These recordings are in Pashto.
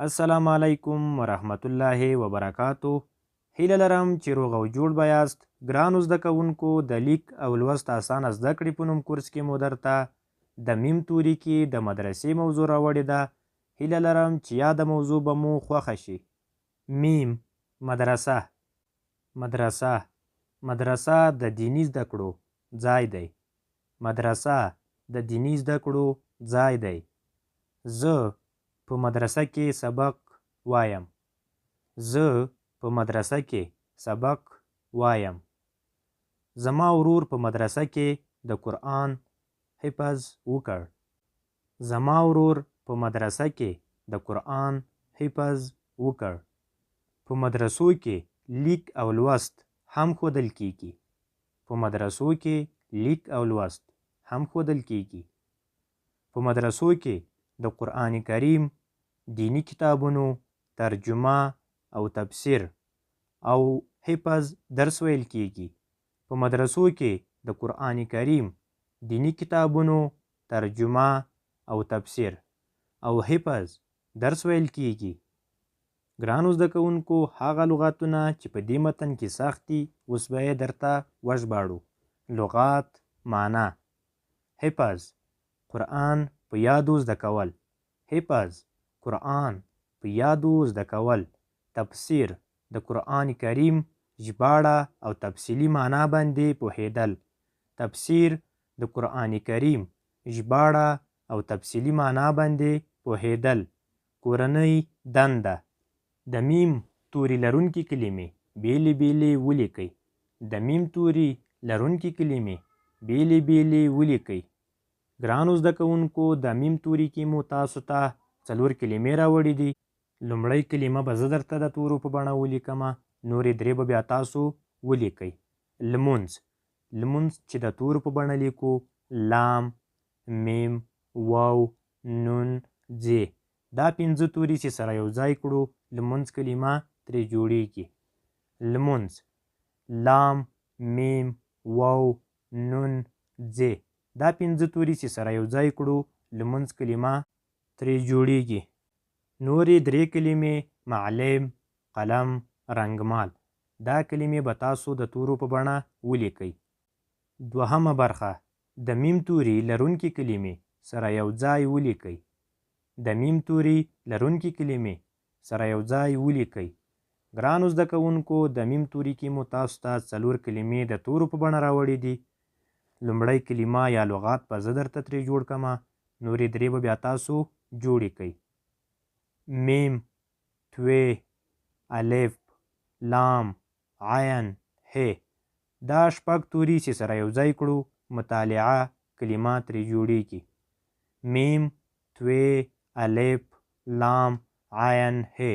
السلام علیکم ورحمت الله وبرکاتو. هیله لرم چې روغ او جوړ به یاست. ګرانو زده کوونکو، د لیک او لوست اسانه زده کړې په نوم کورس کې مو درته د میم توري کې د مدرسې موضوع راوړې ده. هیله لرم چې یاده موضوع به مو خوښه شي. میم، مدرسه. مدرسه، مدرسه د دیني زده کړو ځای دی. مدرسه د دیني زده کړو ځای دی. زه په مدرسه کې سبق وایم. زه په مدرسه کې سبق وایم. زما ورور په مدرسه کې د قرآن حفظ وکړ. زما ورور په مدرسه کې د قرآن حفظ وکړ. په مدرسو کې لیک او لوست هم ښودل کیږي. په مدرسو کې لیک او لوست هم ښودل کیږي. په مدرسو کې د قرآن کریم، دیني کتابونو ترجمه او تفسیر او حفظ درس ویل کیږي. په مدرسو کې د قرآن کریم، دیني کتابونو ترجمه او تفسیر او حفظ درس ویل کیږي. ګرانو زده کوونکو، هغه لغاتونه چې په دې متن کې سخت دي اوس به یې درته وژباړو. لغات معنا: حفظ، قرآن په یادو زده کول. حفظ، قرآن په یادو زده کول. تفسیر، د قرآن کریم ژباړه او تفصیلي معنا باندې پوهېدل. تفسیر، د قرآن کریم ژباړه او تفصیلي معنا باندې پوهېدل. کورنۍ دنده: د میم توري لرونکي کلمې بېلې بېلې ولیکئ. د میم توري لرونکي کلمې بېلې بېلې ولیکئ. ګرانو زده کوونکو، د میم توري کې مو تاسو ته څلور کلمې راوړې دي. لومړۍ کلمه به زه درته د تورو په بڼه ولیکم، نورې درې به بیا تاسو ولیکئ. لمونځ. لمونځ چې د تورو په بڼه لیکو، لام، میم، واو، نون، ځ، دا پنځه توري چې سره یو ځای کړو لمونځ کلمه ترې جوړیږي. لمونځ، لام، میم، واو، نون، ځ، دا پنځه توري چې سره یو ځای کړو لمونځ کلمه ترې جوړیږي. نورې درې کلمې معلم، قلم، رنګمال، دا کلمې به تاسو د تورو په بڼه ولیکئ. دوهمه برخه: د میم توري لرونکي کلمې سره یو ځای ولیکئ. د میم توري لرونکي کلمې سره یو ځای ولیکئ. ګرانو زده کوونکو، د میم توري کې مو تاسو ته څلور کلمې د تورو په بڼه راوړې دي. لومړۍ کلمه یا لغات به زه درته ترې جوړ کړم، نورې درې به بیا تاسو جوړې کړئ. میم، توی، الف، لام، عین، ه، دا شپږ توري چې سره یو ځای کړو مطالعه کلمه ترې جوړیږي. میم، توی، الف، لام، عین، ه،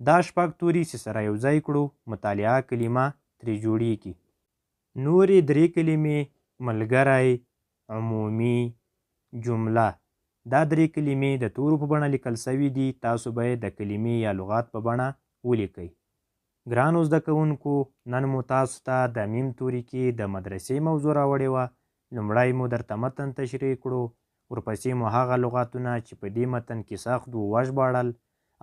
دا شپږ توري چې سره یو ځای کړو مطالعه کلمه ترې جوړیږي. نورې درې کلمې ملګری، عمومي، جمله، دا درې کلمې د تورو په بڼه لیکل سوي دي، تاسو به یې د کلمې یا لغات په بڼه ولیکئ. ګرانو زده کوونکو، نن مو تاسو ته د میم توري کې د مدرسې موضوع راوړې وه. لومړی مو درته متن تشریح کړو، ورپسې مو هغه لغاتونه چې په دې متن کې سخت وو وژباړل،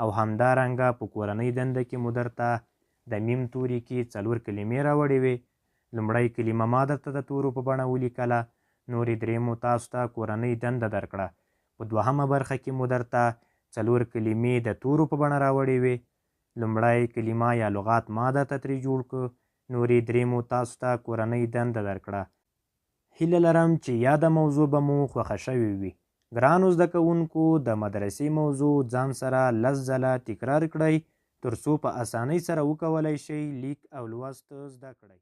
او همدارنګه په کورنۍ دنده کې مو درته د میم توري کې څلور کلمې راوړې وې. لومړۍ کلمه ما درته د تورو په بڼه ولیکله، نورې درې مو تاسو ته کورنۍ دنده درکړه. په دوهمه برخه کې مو درته څلور کلمې د تورو په بڼه راوړې وې. لومړی کلمه یا لغات ما درته ترې جوړ کړ، نورې درې مو تاسو ته کورنۍ دنده درکړه. هیله لرم چې یاده موضوع به مو خوښه شوې وي. ګرانو زده کوونکو، د مدرسې موضوع ځان سره 10 ځله تکرار کړئ تر څو په اسانۍ سره وکولای شئ لیک او لوست زده کړئ.